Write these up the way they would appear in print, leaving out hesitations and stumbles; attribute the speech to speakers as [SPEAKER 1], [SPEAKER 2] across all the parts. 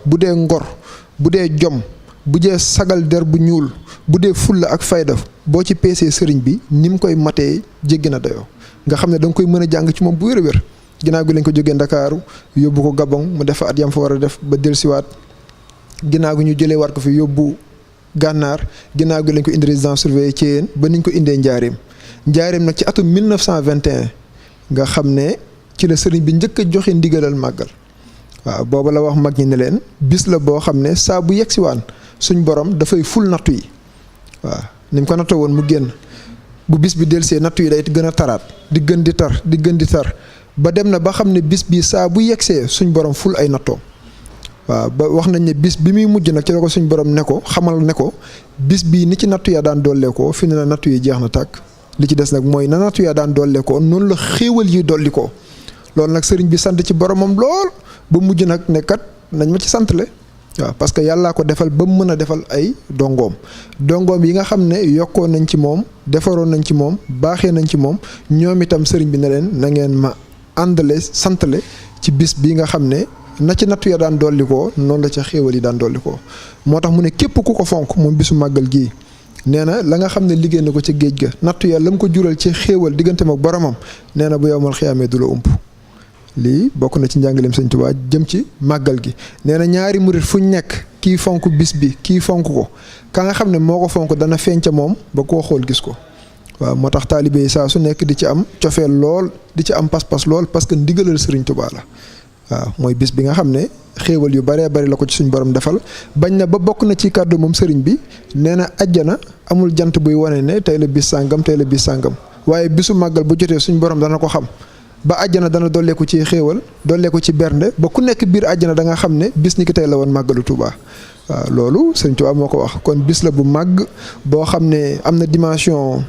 [SPEAKER 1] bu dee ngor bu dee jom bu dee sagal der bu ñuul bu dee fulla ak fayda boo ci peesee sëriñ bi ni mu koy matee jéggi na dayoo nga xam ne da nga koy mën a jàng ci moom bu wér a wér. ginnaaw gi lañ ko jógee Ndakaaru yóbbu ko Gabon mu def at yam fa war a def ba dellusiwaat ginnaaw gi ñu jëlee war ko fi yóbbu Gànnaar ginnaaw gi lañ ko indi résidence surveillée Thiéyène ba niñ ko indee Njaaréem nag ci atum 1921 nga xam ne ci la sëriñ bi njëkk a joxe ndigalal màggal waaw booba la wax mag ñi ne leen bis la boo xam ne saa bu yegsiwaan suñ borom dafay ful nattu yi waaw ni mu ko nattoo woon mu génn bu bis bi delsee nattu yi day gën a taraat di gën di tar di gën di tar ba dem na ba xam ne bis bi saa bu yegsee suñ borom ful ay nattoom waaw ba wax nañ ne bis bi muy mujj nag ci la ko suñ borom ne ko xamal ne ko bis bii ni ci nattu ya daan dollee ko fi ne na nattu yi jeex na tàkk li ci des nag mooy na nattu ya daan dollee ko noonu la xéewal yi dolli ko loolu nag sëriñ bi sant ci boromam lool ba mujj nag ne kat nañ ma ci santle waaw parce que yàllaa ko defal ba mu mën a defal ay dongoom yi nga xam ne yokkoon nañ ci moom defaroon nañ ci moom baaxee nañ ci moom ñoom itam sëriñ bi ne leen na ngeen ma àndale santale ci bis bi nga xam ne na ci nattu ya daan dolli ko noonu la ca xéewal yi daan dolli ko moo tax mu ne képp ku ko fonk moom bisu màggal gii nee na la nga xam ne liggéey na ko ca géej ga nattu ya la mu ko jural ci xéewal digganteem ak boromam nee na bu yowmal xiyaamee du la ump lii bokk na ci njàngaleem Sëñ Tuubaa jëm ci màggal gi nee na ñaari murit fu ñu nekk kii fonk bis bi kii fonk ko ka nga xam ne moo ko fonk dana feeñ ca moom ba koo xool gis ko waaw moo tax taalibe yi saa su nekk di ci am cofeel lool di ci am pas-pas lool parce que ndigalal Sëriñ Tuubaa la waaw mooy bis bi nga xam ne xéewal yu baree bari la ko ci suñ borom defal bañ na ba bokk na ci kàddu moom sëriñ bi nee na ajjana amul jant buy wane ne tey la bis sàngam tey la bis sàngam waaye bisu màggal bu jotee suñ borom dana ko xam ba àjjana dana dolleeku ci xéewal dolleeku ci bernde ba ku nekk biir àjjana da nga xam ne bis ni ki tey la woon màggalu Tuubaa waaw loolu Sëriñ Tuubaa moo ko wax kon bis la bu màgg boo xam ne am na dimension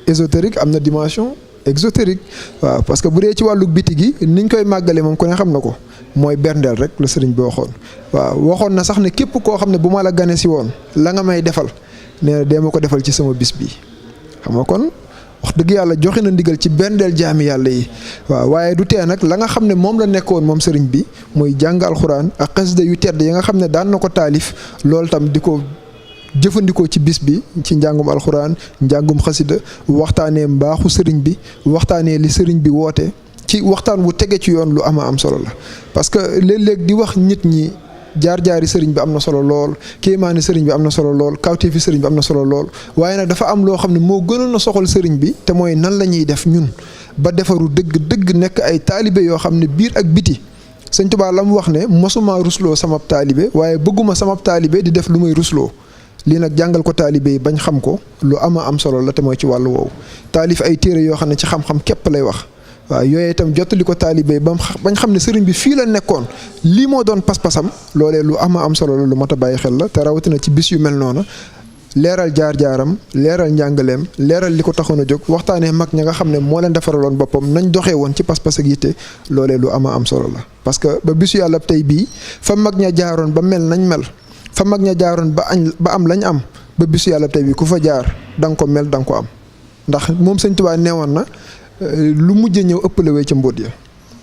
[SPEAKER 1] ésotérique am na dimension exotérique waaw parce que bu dee ci wàllu biti gi niñ koy màggalee moom ku ne xam na ko mooy berndeel rek la sëriñ bi waxoon waaw waxoon na sax ne képp koo xam ne bu ma la gane si woon la nga may defal nee na dee ma ko defal ci sama bis bi xam nga kon wax dëgg yàlla joxe na ndigal ci berndeel jaami yàlla yi waaw waaye du tee nag la nga xam ne moom la nekkoon moom sëriñ bi muy jàng alxuraan ak xasida yu tedd yi nga xam ne daan na ko taalif loolu tam di ko jëfandikoo ci bis bi ci njàngum alxuraan njàngum xasida waxtaanee mbaaxu sëriñ bi waxtaanee li sëriñ bi woote ci waxtaan wu tege ci yoon lu ama am solo la parce que léeg-léeg di wax nit ñi jaar-jaari sëriñ bi am na solo lool kéemaani sëriñ bi am na solo lool kawteefi sëriñ bi am na solo lool waaye nag dafa am loo xam ne moo gënoon na soxal sëriñ bi te mooy nan la ñuy def ñun ba defaru dëgg nekk ay taalibe yoo xam ne biir ak biti Sëñ Tuubaa la mu wax ne mosuma rusloo samab taalibe waaye bëgguma samab taalibe di def lu may rusloo lii nag jàngal ko taalibe yi bañ xam ko lu ama am solo la te mooy ci wàllu woowu taalif ay téere yoo xam ne ci xam-xam képp lay wax waaw yooyu itam jottali ko taalibe yi bañ xam ne sëriñ bi fii la nekkoon lii moo doon pas-pasam loolee lu ama am solo la lu mat a bàyyi xel la te rawatina ci bis yu mel noonu leeral jaar-jaaram leeral njàngaleem leeral li ko taxoon a jóg waxtaanee mag ña nga xam ne moo leen defaraloon boppam nañ doxee woon ci pas-pas ak yitte loolee lu ama am solo la parce que ba bisu yàlla tey bii fa mag ña jaaroon ba mel nañ mel fa mag ña jaaroon ba am lañ am ba bisu yàlla tey bi ku fa jaar da nga ko mel da nga ko am ndax moom Sëñ Tuubaa neewoon na lu mujj ñëw ëppalewee ca mbóot ya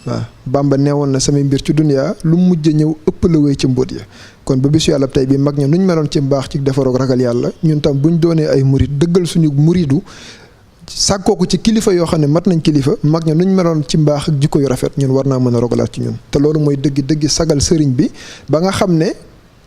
[SPEAKER 1] waaw Bàmba neewoon na samay mbir ci duniyaa lu mujj ñëw ëppalewee ca mbóot ya kon ba bisu yàlla tey bi mag ña nuñ meloon ci mbaax ci defaroog ragal yàlla ñun tam buñ doonee ay murid dëggal suñu muridu sàkkoo ko ci kilifa yoo xam ne mat nañ kilifa mag ña nuñ meloon ci mbaax ak jikko yu rafet ñun war naa mën a rogalaat ci ñun te loolu mooy dëgg sagal sëriñ bi ba nga xam ne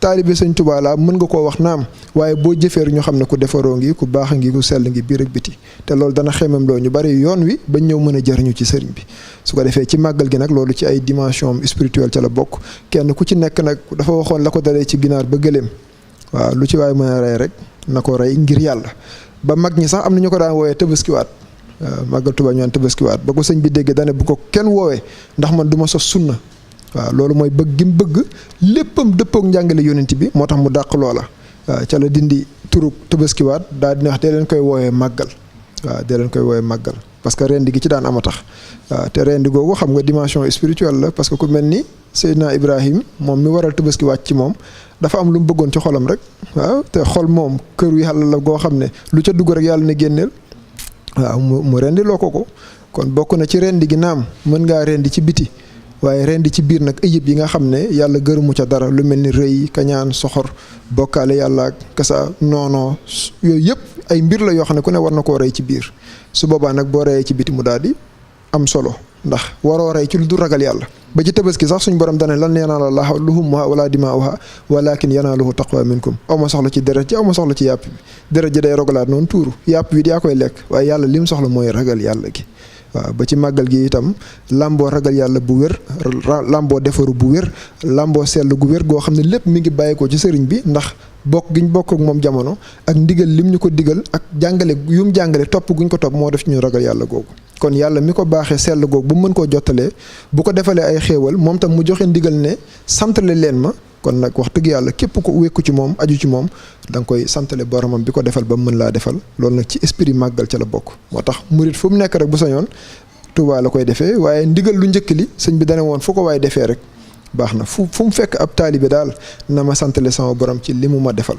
[SPEAKER 1] taalibe Sëñ Tuubaa la mën nga koo wax naam waaye boo jëfeer ñu xam ne ku defaroo ngi ku baax ngi ku sell ngi biir ak biti te loolu dana xemem loo ñu bari yoon wi ba ñëw mën a jariñu ci sëriñ bi su ko defee ci màggal gi nag loolu ci ay dimension spirituelle ca la bokk kenn ku ci nekk nag dafa waxoon la ko dalee ci ginaar ba gëléem waaw lu ci waay mën a rey rek na ko rey ngir yàlla ba mag ñi sax am na ñu ko daan woowee tëbaskiwaat waaw màggal Tuubaa ñu naan tëbaskiwaat ba ko sëñ bi déggee dane bu ko kenn woowee ndax man du ma sos sunna waaw loolu mooy bëgg gi mu bëgg léppam dëppook njàngale yonent bi moo tax mu dàq loola waaw ca la dindi turug tëbaskiwaat daal dina wax dee leen koy woowee màggal waaw dee leen koy woowee màggal parce que rendi gi ci daan ama tax waaw te rendi googu xam nga dimension spirituelle la parce que ku mel ni Seydina Ibrahim moom mi waral tëbaskiwaat ci moom dafa am lu mu bëggoon ci xolam rek waaw te xol moom këru yàlla la goo xam ne lu ca dugg rek yàlla ne génneel waaw mu rendi loo ko kon bokk na ci rendi gi naam mën ngaa rendi ci biti waaye rendi ci biir nag ayib yi nga xam ne yàlla gërëmu ca dara lu mel ni rëy kañaan soxor bokkaale yàlla ak kasa noonoo yooyu yëpp ay mbir la yoo xam ne ku ne war na koo rey ci biir su boobaa nag boo reyee ci biti mu daal di am solo ndax waroo rey ci lu du ragal yàlla ba ci tabaski sax suñ borom dane lan yanaala llaaha luhumuhaa wala dimaa'uhaa walakin yanaaluhu taqwa minkum aw ma soxla ci deret ji aw ma soxla ci yàpp bi deret ji day rogalaat noonu tuuru yàpp bi yaa koy lekk waaye yàlla lim soxla mooy ragal yàlla gi waaw ba ci màggal gi itam làmboo ragal yàlla bu wér làmboo defaru bu wér làmboo sell gu wér goo xam ne lépp mi ngi bàyyeekoo ci sëriñ bi ndax bokk giñ bokk ak moom jamono ak ndigal lim ñu ko digal ak jàngale yum jàngale topp guñ ko topp moo def ci ñu ragal yàlla googu kon yàlla mi ko baaxee sell googu bu mën koo jottalee bu ko defalee ay xéewal moom tam mu joxe ndigal ne santale leen ma kon nag wax dëgg yàlla képp ko wékku ci moom aju ci moom da nga koy santale boromam bi ko defal ba mu mën laa defal loolu nag ci esprit màggal ca la bokk moo tax murit fu mu nekk rek bu sañoon Tuubaa la koy defee waaye ndigal lu njëkk li sëñ bi dane woon fu ko waaye defee rek baax na fu mu fekk ab taalibe daal na ma santale sama borom ci li mu ma defal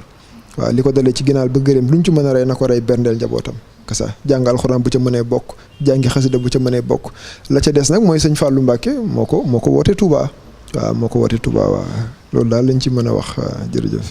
[SPEAKER 1] waaw li ko dalee ci ginaar ba gëréem lu ñu ci mën a rey na ko rey berndeel njabootam kasa jàng alxuraan bu ca mënee bokk jàngi xasida bu ca mënee bokk la ca des nag mooy sëñ Fallou Mbacke moo ko woote Touba waaw moo ko woote Touba waaw loolu daal lañ ci mën a wax jërëjëf